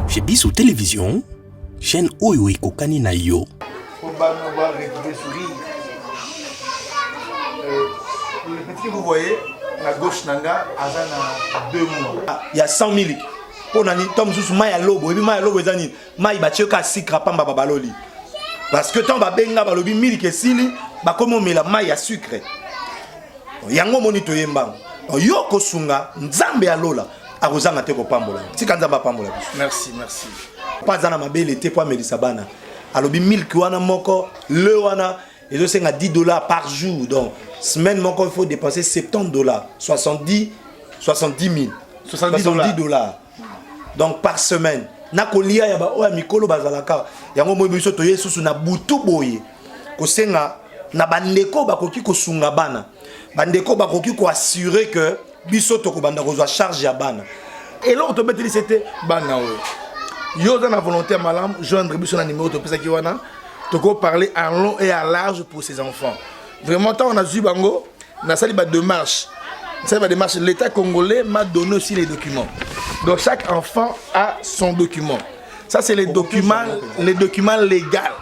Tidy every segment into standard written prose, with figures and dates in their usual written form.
Chez Biso Télévision, chaîne oyo ekokani na yo. Po bana ba retrouver sourire. Euh, le petit que vous voyez na gauche na nga aza na 2 mois. Ya 100 000 mpo na nini? Ntango mosusu mai ya lobo, oyebi mai ya lobo eza nini? Mai batie kaka sucre pamba, babaloli, parce que ntango babenga, balobi miliki esili, bakomi omela mai ya sucre. Yango omoni toyembango yo kosunga. Nzambe ya lola akozanga te kopambola. Tika Nzambe apambola biso. Merci, merci. Mpo aza na mabele te mpo amelisa bana. Alobi milk wana moko le wana ezosenga 10 $ par jour, donc semaine moko il faut dépenser 70 $, 70, 70 000. 70. 70 $, donc par semaine na kolia ya baoyo ya mikolo bazalaka. Yango moi biso toye susu na butu boye kosenga na bandeko bakoki kosunga bana, bandeko bakoki koassurer que biso tokobanda kozwa charge ya bana. Eloko tobetelisi ete bana oyo, yo oza na volonté ya malamu, joindre biso na numéro topesaki wana. Tokoparler en long et en large pour ces enfants. Vraiment, ntango nazwi bango, nasali badémarche, nasali badémarche. L'État congolais m'a donné aussi les documents, donc chaque enfant a son document. Ça, c'est les documents, les documents légal,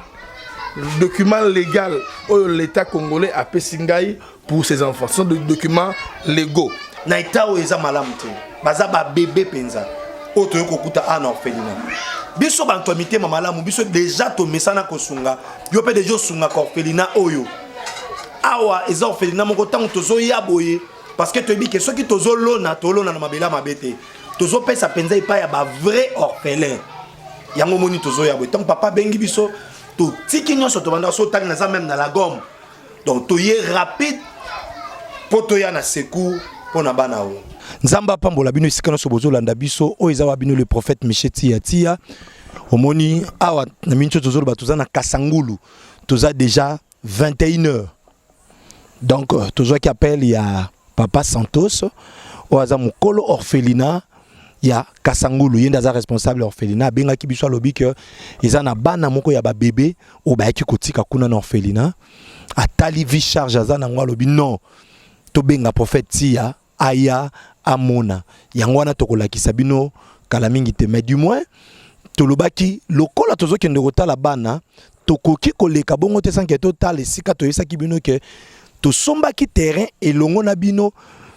le document légal oyo l'État congolais apesi ngai pour ces enfants. Ce sont des documents légaux. Na eta oyo eza malamu te, baza babebe mpenza oyo toyei kokuta awa na orphelinat. Biso banto ya mitema malamu, biso déjà tomesana kosunga. Yo mpe déjà osungaka orphelinat oyo awa. Eza orphelinat moko, ntango tozoya boye, parce que toyebi ke soki tozolona, tolona na mabele ya mabe te, tozopesa mpenza epai ya bavrai orphelin. Yango omoni tozoya boye. Ntango papa abengi biso, totiki nyonso, tobanda so otali naza même na la gomme. Donc toye rapide mpo toya na secours mpo na bana oyo. Nzambe apambola bino esika nyonso bozolanda biso. Oyo eza wa bino le prophète Michel Tia Tia. Omoni awa na miniti oyo tozoloba, toza na Kasangulu, toza déjà 21 heures. Donc tozwaki appel ya papa Santos oyo aza mokolo orphelinat ya Kasangulu. Ye nde aza responsable ya orphelinat. Abengaki biso, alobi ke eza na bana moko ya babebe oyo bayaki kotika kuna na orphelinat. Atali vu charge aza nango, alobi non, tobenga prophète Tia aya amona. Yango wana tokolakisa bino kala mingi te. Mais du moins tolobaki lokola tozokende kotala bana, tokoki koleka bongo te sans que totala esika toyebisaki bino ke tosombaki terrain elongo na bino.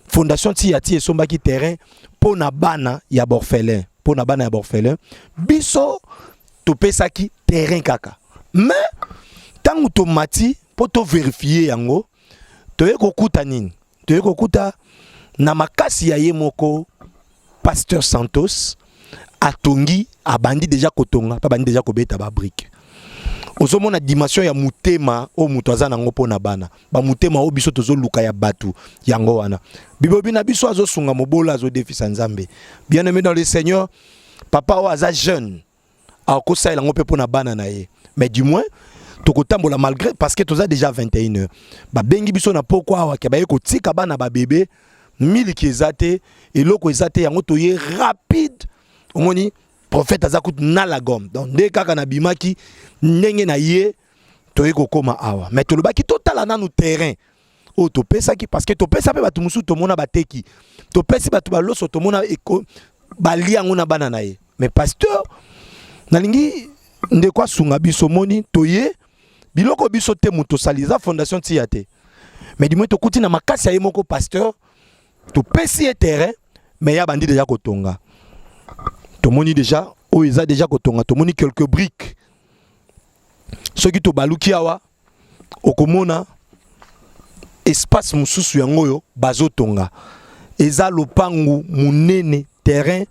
Fondation Tia Tia esombaki terrain mpo na bana ya baorphelin, mpo na bana ya baorphelin. Biso topesaki terrain kaka, mais ntango tomati mpo tovérifier yango, toye kokuta nini? Toye kokuta na makasi ya ye moko pasteur Santos atongi, abandi déjà kotonga mpe abandi déjà kobeta babriques. Ozomona dimension ya motema oyo moto aza nango mpo na bana, bamotema oyo biso tozoluka ya bato. Yango wana bibobi na biso azosunga mobola, azodefisa Nzambe. Bien aimé dans le Seigneur, papa oyo aza jeune, akosalela yango mpe mpo na bana na ye. Mais du moins tokotambola malgré, parce que toza déjà 21 heures. Babengi biso na pokwa awa ke baye kotika bana babebe, miliki eza te, eloko eza te. Yango toye rapide. Omoni prophète aza kutu na la gomme. Donc nde kaka nabimaki ndenge na ye, toye kokóma awa. Mais tolobaki totala nanu terrain oyo topesaki, parce que topesa mpe bato mosusu, tomona bateki, topesi bato baloso, tomona balia yango na bana na ye. Mais pasteur, nalingi ndeko asunga biso. Moni toye biloko biso te, moto osali eza fondation Tia te. Mais du moins tokuti na makasi ya ye moko pasteur, topesi ye terrain, mais ya bandi déjà kotonga. Tomoni déjà oyo eza déjà kotonga, tomoni quelques briques. Soki tobaluki awa, okomona espace mosusu. Yango oyo bazotonga eza lopangu monene, terrain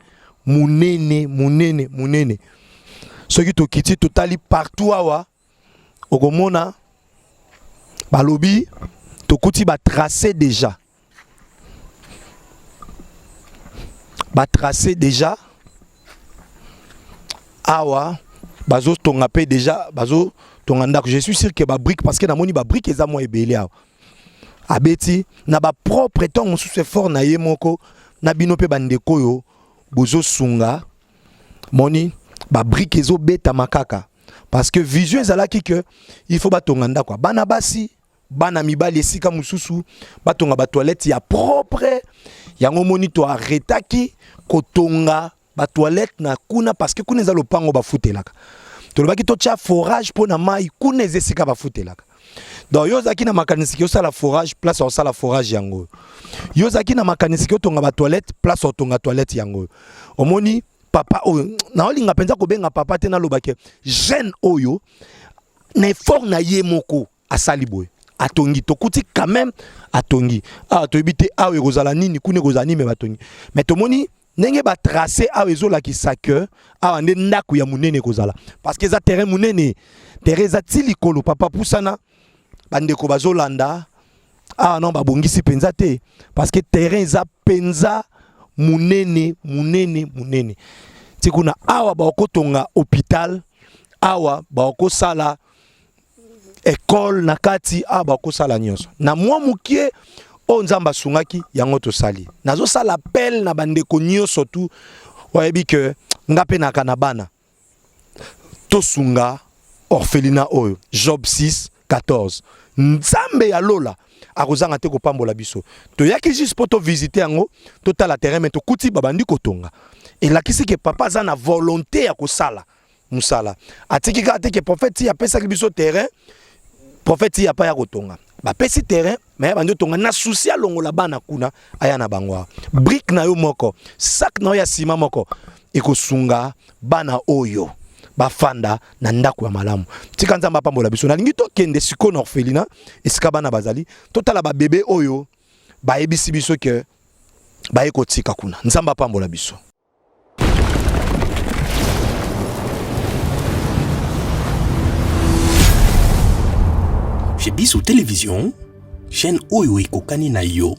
monene, monene, monene. Soki tokiti, totali partout awa, okomona balobi tokuti batrace déjà, batrace déjà awa. Bazotonga mpe déjà, bazotonga ndako. Je suis sûr que babrique, parce que namoni babrique eza mwa ebele awa. Abeti na bapropre ntango mosusu effort na ye moko na bino mpe bandeko oyo bozosunga. Moni babrique ezobetama kaka, parce que vision ezalaki ke il faut batonga ndako ya bana basi, bana mibali, esika mosusu batonga batoilette ya propre. Yango moni toarretaki kotonga. Ba toilette na kuna, parce que kuna eza lopango bafutelaka. Tolobaki totya forage mpo na mai, kuna eza esika bafutelaka. Donc yo ozalaki na makanisi ke osala forage, place osala forage yango. Yo ozalaki na makanisi ke otonga batoilette, place otonga toilette yango. Omoni papa oyo, naolinga mpenza kobenga papa te, naloba ke jeune oyo na effort na ye moko asali boye, atongi. Tokuti quand même atongi. Awa toyebi te awa ekozala nini, kuna ekozala nini, mais batongi. Mais tomoni ndenge batrace awa ezolakisa ke awa nde ndako ya monene ekozala, parce que eza terrain monene, terrain eza ti likolo. Papa, pusana, bandeko bazolanda. Awa non, babongisi mpenza te, parce que terrain eza mpenza monene, monene, monene ti kuna. Awa bakotonga hôpital, awa bakosala école na kati, awa bakosala nyonso. Na mwa mokie oyo Nzambe asungaki, yango tosali. Nazosala appel na bandeko nyonso tu oyebi ke nga mpe naka na bana, tosunga orphelinat oyo, Job 6 14. Nzambe ya lola akozanga te kopambola biso. Toyaki juste mpo tovisite yango, totala terrain, mais tokuti babandi kotonga. Elakisi ke papa aza na volonté ya kosala mosala. Atiki kaka te ke prophète ti apesaki biso terrain, prophète ti apa ya kotonga. Bapesi terrain, mais bandi otonga na souci alongola bana kuna, aya na bango awa. Brique na yo moko, sac na yo ya nsima moko ekosunga bana oyo bafanda na ndako ya malamu. Tika Nzambe apambola biso. Nalingi tokende sikoyo na orphelinat esika bana bazali, totala babebe oyo bayebisi biso ke baye kotika kuna. Nzambe apambola biso. Chez Biso Télévision, chaîne oyo ekokani na yo.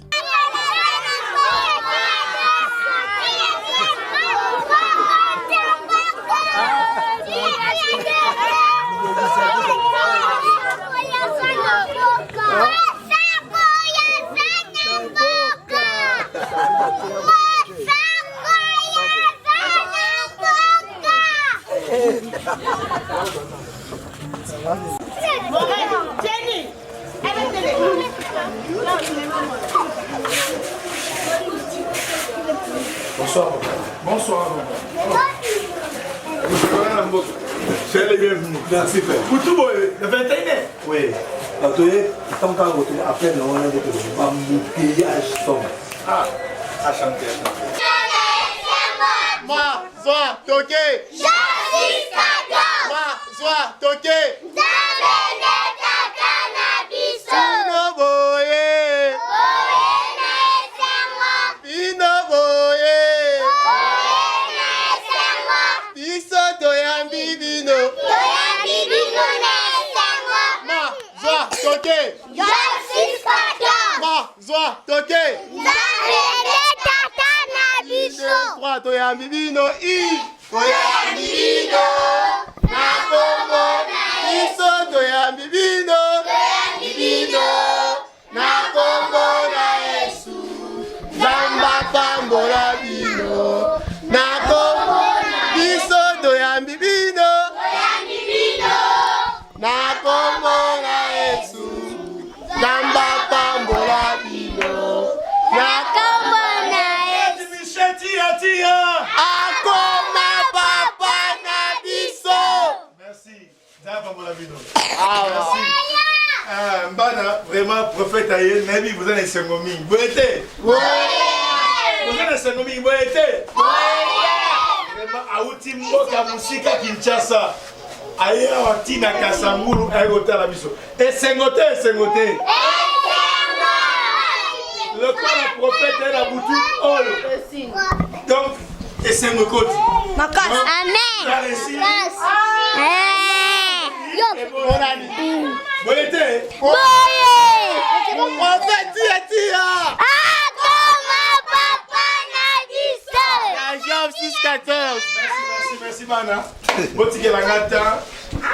Bonsoir. Bonsoir. Soyez les bienvenus. Merci frère. Kutu boye, le 21. Oui. Bato ye ntango kaka kotoya appel na wana nde toloba bambouteillage somme. Ah, à chanter. Ma, zwa, toke. Ma, zwa, toke. Bino boye. Bino boye. Biso toyambi bino. Ma, zwa, toke. Ma, zwa, toke. Trois, toyambi bino. I. Toyambi bino. Na kombo. Biso toyambi bino. Bino. Na kombo na Yesu. Nzambe apambola bino. Na kombo. Biso toyambi bino. Na kombo na Yesu. Nzambe apambola bino. Na Michel Tia Tia. akoma papa na biso. Merci. Nzambe apambola bino. Merci. Ah, mbana vraiment prophète aye, nayebi boza na esengo mingi boye te, boza na esengo mingi boye te. Vraiment awuti mboka mosika, Kinshasa, aye awa ntina Kasangulu, aye kotala biso. Esengo te, esengo te lokola prophète aye na butu oyo. Donc esengo ekoti. Amen. Boye te. Prophète Tia Tia. Akoma papa na biso. Na Job 6 14. Merci, merci, merci bana. Botikelanga ta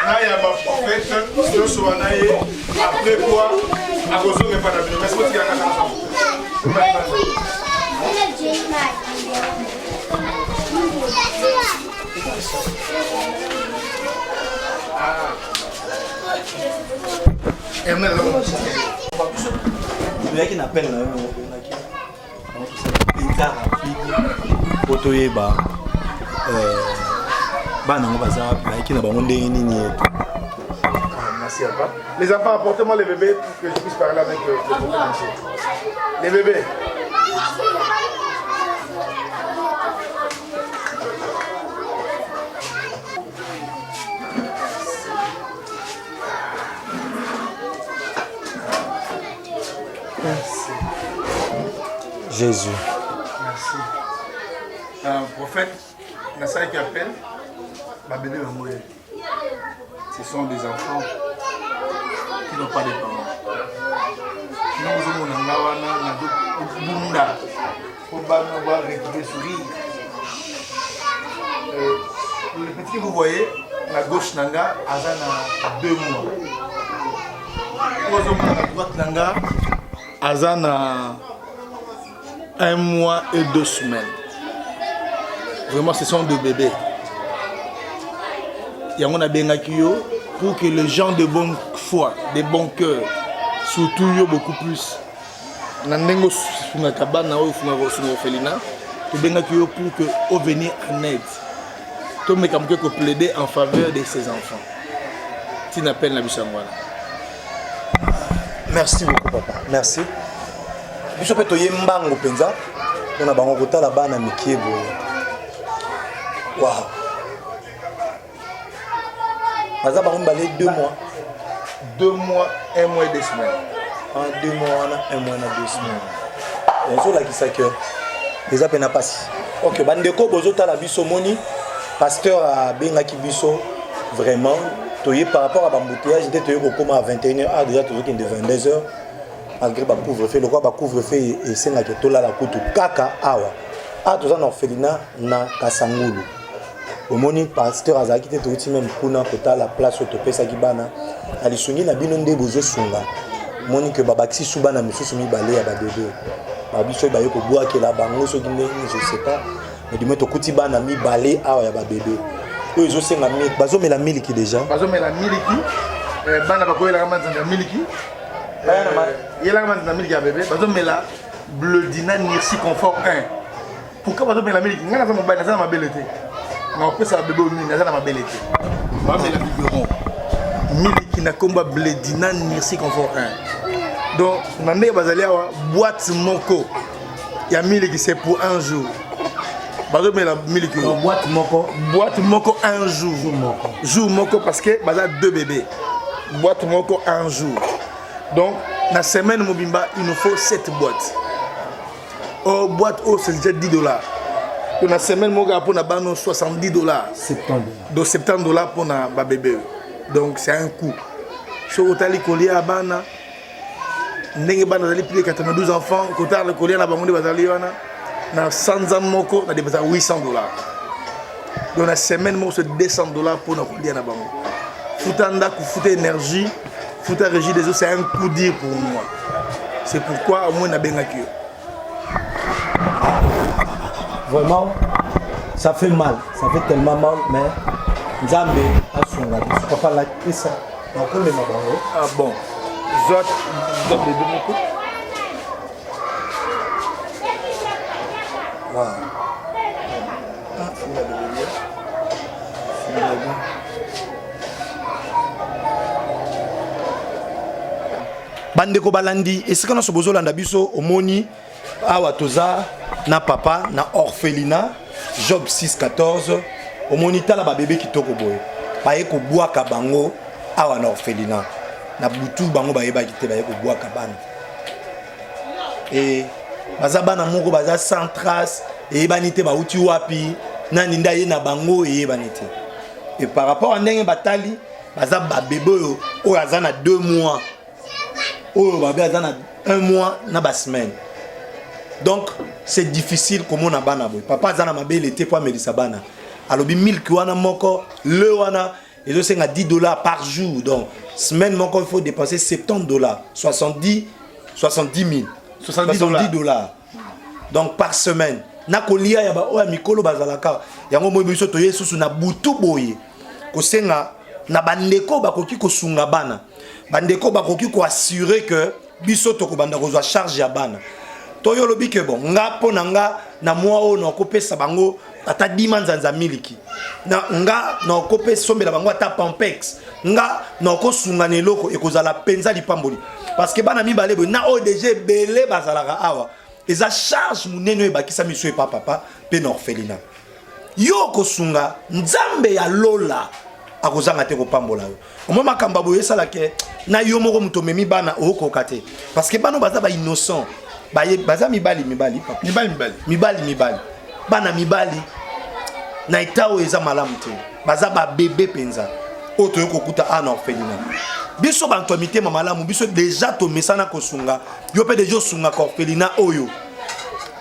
nayamba prophète nyonso wana ye, après quoi akozonga epa na bino. Merci, botikelanga ta. Ernest, Toyaki na appel na yo, obengaki yango, tosala mpenza rapide po toyeba. Euh, bana yango baza wapi bayaki na bango ndenge nini yetu ah, merci papa. Les enfants, apportez-moi les bébés pour que je puisse parler avec euh, les bébés. Merci. Jésus. Merci. Euh, prophète, nasalaki appel, babebe bango ye. Ce sont des enfants qui n'ont pas de parents. Ndenge ozomona nga wana nazobunda mpo bana ba retrouver sourire. Euh, le petit que vous voyez, na gauche na nga aza na deux mois. Oyo ozomona na droite na nga aza na un mois et deux semaines. Vraiment, ce sont deux bébés. Yango nabengaki yo pour que les gens de bonne foi, de bon cœur, surtout yo beaucoup plus, na ndenge osungaka bana oyo osungaka osunga orphelinat, tobengaki yo pour que ovenir en aide. Tomeka moke ko plaider en faveur de ces enfants. Tina appel na biso yango wana. Merci beaucoup papa. Merci. Biso mpe toye mbango mpenza mpona bango kotala bana mikie boye. Wow. Baza bango mibale 2 mois. 2 mois, 1 mois et 2 semaines. Ah, 2 mois wana, 1 mois na 2 semaines. Ezolakisa ke eza mpe na mpasi. Ok, bandeko bozotala biso moni pasteur abengaki biso vraiment toye par rapport à bambouteillage nde toye kokóma à 21h ah déjà tozokende 22h malgré bacouvre-feu lokola bacouvre-feu esengaki tolala kutu kaka awa awa toza na orphelinat na kasangulu omoni pasteur azalaki te touti meme kuna kotala place oyo topesaki bana na lisungi na bino nde bozosunga moni ke babakisi su bana misusu mibale ya babebe babiso baye kobwakela bango soki ndenge je sais pas mais du moins tokuti bana mibale awa ya babebe oyo ezosenga miliki bazomela miliki déjà bazomela miliki eh, bana bakoyelaka manzanza ya miliki eh, yelaka manzanza miliki ya bebe bazomela bledina nirsi confort 1 pourquoi bazomela miliki ngai naza mobali naza na mabele te nakopesa bebe oyo nini naza na mabele te bamela biberon miliki na nkombo ya bledina nirsi confort 1 donc na ndenge bazali awa boîte moko ya miliki c'est pour un jour bazomela miliki oyo boîte moko boîte moko un jour jour moko jour moko parce que baza deux bébés boîte moko un jour donc na semaine mobimba il nous faut sept boîtes oh boîte oyo c'est déjà 10 dollars donc na semaine moko kaka mpona bano 70 dollars 70 dollars donc 70 dollars mpona babebe donc c'est un coût soki otali kolia ya bana ndenge bana bazali plus de 92 enfants kotala kolia na bango nde bazali wana na sanza moko na depasa 800 dollars donc na semaine moko c'est 200 dollars mpona kolia na bango futa ndako futa énergie futa régie des eaux c'est un coup dur pour moi c'est pourquoi au moins nabengaki yo vraiment ça fait mal ça fait tellement mal mais nzambe asunga biso papa lakisa nakomema bango ah bon zwa zwa bebe moko wow. ah, funga bebe bien funga bien bandeko balandi esika nyonso bozolanda biso omoni awa toza na papa na orphelinat job 614 omoni tala babebe kitoko boye baye kobwaka bango awa na orphelinat na butu bango bayebaki te baye kobwaka bana e baza bana moko baza sans trace eyebani te bauti wapi nani nde aye na bango eyebani te e par rapport ya ndenge batali baza babebe oyo oyo aza na deux mois oyo babe aza na un mois na basemaine donc c'est difficile komona bana boye papa aza na mabele te mpo amelisa bana alobi milk wana moko le wana ezosenga 10 dollars par jour donc semaine moko il faut dépenser 70 dollars 70 70 000 70 dollars donc par semaine na kolia ya baoyo ya mikolo bazalaka yango moi biso toye susu na butu boye kosenga na bandeko bakoki kosunga bana bandeko bakoki koassure que biso tokobanda kozwa charge ya bana to yo olobi ke bon nga mpo na nga na mwa oyo nakopesa bango ata dima nzanza miliki na nga nakope sombela bango ata pampex nga nakosunga na eloko ekozala mpenza lipamboli parce que bana mibale boye na oyo deja ebele bazalaka awa eza charge monene oyo ebakisami so epa papa mpe na orphelinat yo okosunga nzambe ya lola akozanga te kopambola yo omoi makambo boye esalake na yo moko moto omemi bana okoka te parce que bana baza bainnocent baza mibali mibali papa mibali mibali mibali mibali bana mibali na eta oyo eza malamu te baza babebe mpenza oyo toyei kokuta awa na orphelinat biso banto ya mitema malamu biso deja tomesana kosunga yo mpe deja osungaka orphelinat oyo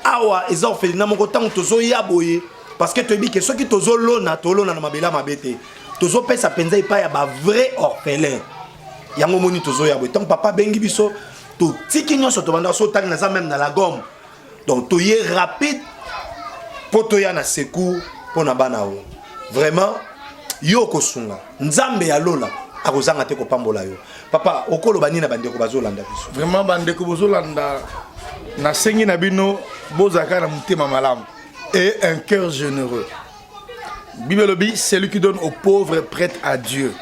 awa eza orphelinat moko ntango tozoya boye parce que toyebi ke soki tozolona tolona na mabele ya mabe te tozopesa mpenza epai ya bavrai orphelin yango omoni tozoya boye ntango papa abengi biso totiki nyonso tobanda so otangi naza meme na la gomme donc toye rapide mpo toya na secours mpo na bana oyo vraiment yo okosunga nzambe ya lola akozanga te kopambola yo papa okoloba nini na bandeko bazolanda biso vraiment bandeko bozolanda nasengi na bino bozalaka na motema malamu et un cœur généreux bible elobi celui qui donne aux pauvres prête à dieu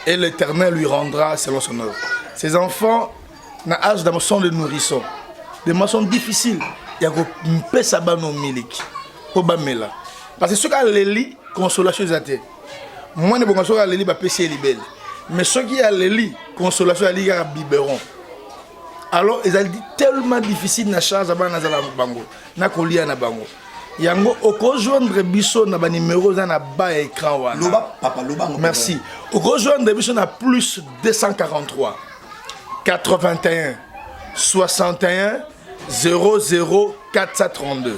et l'éternel lui rendra selon son œuvre ses enfants na âge d'amo sont des nourrissons des moments difficiles ya kopesa bana miliki mpo bamela parce que soki aleli consolation eza te mwana ebonga soki aleli bapesi ye libele mais soki aleli consolation aleli kaka biberon alors ezali tellement difficile na charge ya bana nazala bango na kolia na bango yango okojoindre biso na banimero eza na bas ya écran wana loba papa loba merci okojoindre biso na plus 243 81 61 00 432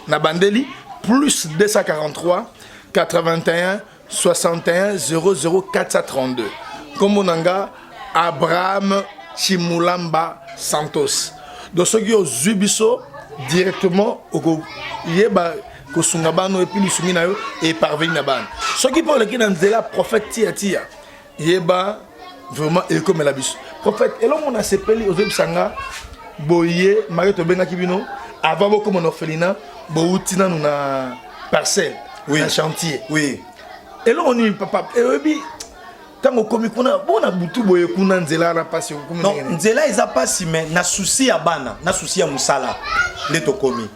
na bandeli plus 243 81 61 00 432 nkombo na nga abraham chimulamba santos donc soki ozwi biso directement okoyeba kosunga bana epuis lisungi na yo eparveni na bana soki mpe oleki na nzela prophète tia tia yeba vraiment ekomela biso prophète elongo nasepeli ozoyebisa nga boye mari tobengaki bino avant bokoma na orphelinat bowuti nanu na parcelle oui. na chantier oui. eloko nini papa oyebi ntango okomi kuna bona butu boye kuna nzela wana mpasi okomi non nzela eza mpasi mais na souci ya bana na souci ya mosala nde tokomi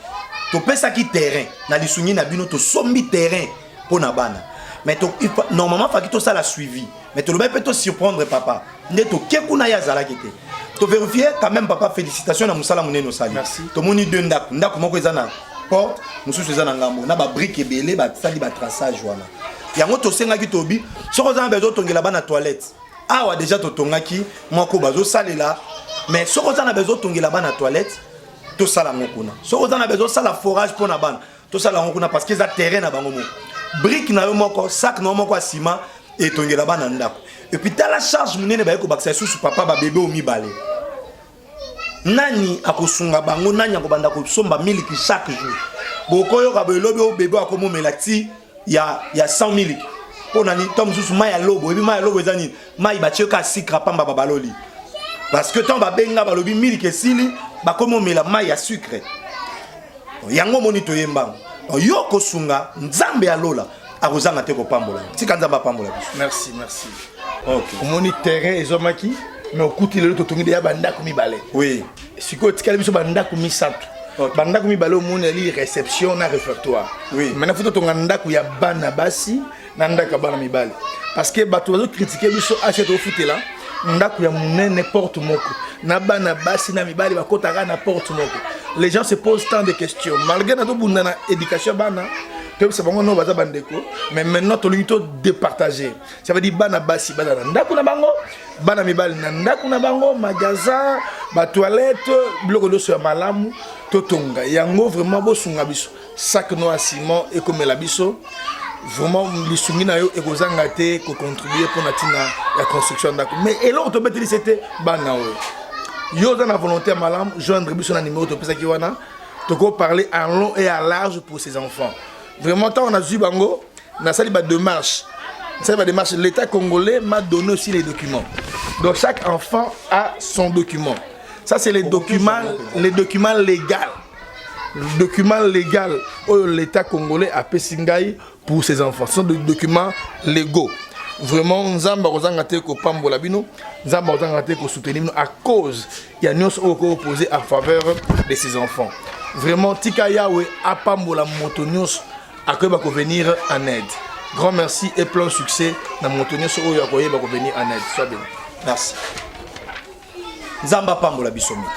topesaki terrain na lisungi na bino tosombi terrain mpo na bana mais to, normalement faki tosala suivi mais tolobaki mpe tosurprendre papa nde toke kuna ye azalaki te toverifie quand même papa félicitation na mosala monene osali tomoni deux ndako ndako moko eza na porte mosusu eza na ngambo na babrike ebele basali batraçage wana yango tosengaki tobi soki oza na besoin otongela bana toilette awa deja totongaki moko bazosalela mais soki oza na besoin otongela bana toilette tosala yango kuna soki oza na besoin osala forage mpo na bana tosala yango kuna parce que eza terrain na bango moko brique na yo moko sac na yo moko ya ciment etongela bana ndako epuis tala charge monene baye kobakisa lisusu papa babebe oyo mibale nani akosunga bango nani akobanda kosomba miliki chaque jour bokoyoka boye lobi oyo bebe akomomela ti ya, ya 100 miliki mpo na nini to mosusu mai ya lobo oyebi mai ya lobo eza nini mai batie ka sikra pamba babaloli parce que ntango babenga balobi miliki esili bakomomela mai ya sucre yango omoni toyembango yo okosunga nzambe ya lola akozanga te kopambola tika nzambe apambola biso merci merci okay. omoni terrain ezwamaki mais okuti lelo totongi deya bandako mibale oui sikoyo etikali biso bandako misato okay. bandako mibale omoni ali réception na réfectoire oui. maintenant fo totonga ndako ya bana basi na ndako ya bana mibali parce que bato bazokritike biso asi tofutela ndako ya monene porte moko na bana basi na mibali bakotaka na porte moko les gens se posent tant de questions malgré nazobunda na éducation ya bana toyebisa bango no baza bandeko mais maintenant tolingi to départager ça veut dire bana basi baza na ndako na bango bana mibali na ndako na bango magasin batoilette biloko nyonso ya malamu totonga yango vraiment bosunga biso sac noir ciment ekomela biso vraiment lisungi na yo ekozanga te kocontribue mpo na ntina ya construction ya ndako mais eloko tobeteli se te bana oyo yo oza na volonté ya malamu joindre biso na numéro topesaki wana tokoparler en long et à large pour ces enfants vraiment ntango nazwi bango nasali badémarche nasali badémarche l'état congolais m'a donné aussi les documents donc chaque enfant a son document ça c'est les documents les documents légaux. Document légal oyo l'État congolais apesi ngai pour ses enfants. Ce sont des documents légaux. Vraiment, Nzambe akozanga te kopambola bino, Nzambe akozanga te kosoutenir bino à cause ya nyonso oyo koopose en faveur de ses enfants. Vraiment, tika Yahweh apambola moto nyonso akoyeba kovenir en aide. Grand merci et plein succès na moto nyonso oyo akoyeba kovenir en aide. Sois béni. Merci. Nzambe apambola biso mingi.